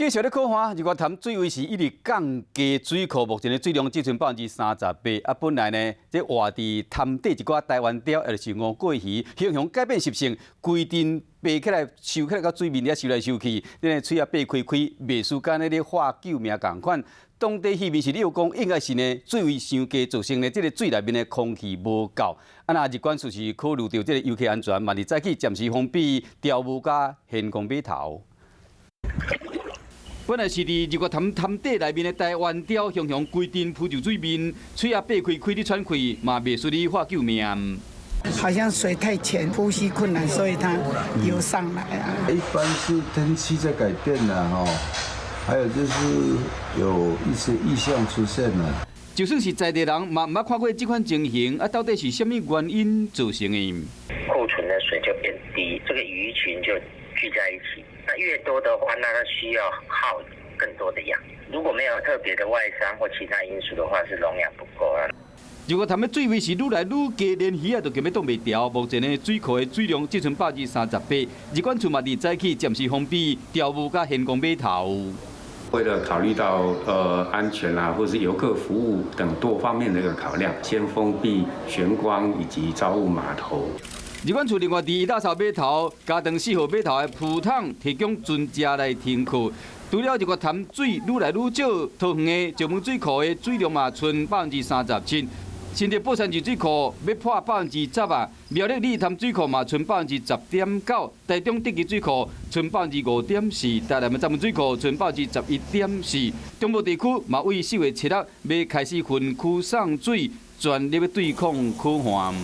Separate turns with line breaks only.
繼續咧苦旱，日月潭水位是一直降低，水庫目前的水量只剩38%。啊，本來呢，這活佇潭底一寡台灣鯛，抑就是吳郭魚，雄雄改變習性，規陣爬起來，收起來到水面遐游來游去，這个喙仔擘開開，袂輸干焦咧喊救命仝款。當地漁民是咧講，應該是呢水位傷低造成呢這个水內面的空氣無夠。啊，若入管處是考慮著這个遊客安全，嘛佇早起暫時封閉朝霧佮玄光碼頭。本來是佇日月潭潭底內面的台灣鯛，雄雄規陣浮佇水面，喙仔擘開開咧喘氣，嘛袂輸咧喊救命。
好像水太淺，呼吸困難，所以它游上來啊。
一般是天氣在改變啦，吼，還有就是有一些異象出現啦。
就算是在地人，嘛毋捌看過這款情形，啊，到底是啥物原因造成的？
庫存的水就變低，這個魚群就聚在一起。那越多的話，那它需要耗更多的氧。如果沒有特別的外傷或其他因素的話，是溶氧不夠啊。
日月潭的水位是愈來愈低，連魚仔都共欲擋袂牢。目前的水庫的水量只剩38%。入管處嘛佇早起暫時封閉朝霧佮玄光碼頭。
為了考慮到安全啊，或是遊客服務等多方面的一個考量，先封閉玄光以及朝霧碼頭。
入管處另外佇伊大嫂碼頭加長4號碼頭的浮桶，提供船隻來停靠。除了日月潭水愈來愈少，桃園的石門水庫的水量嘛賰37%，新竹寶山寺水庫欲破10%啊，苗栗鯉魚潭水庫嘛賰10.9%，台中竹崎水庫賰5.4%，台南的鏨文水庫賰11.4%。中部地區嘛為4月7日欲開始分區送水，全力欲對抗苦旱。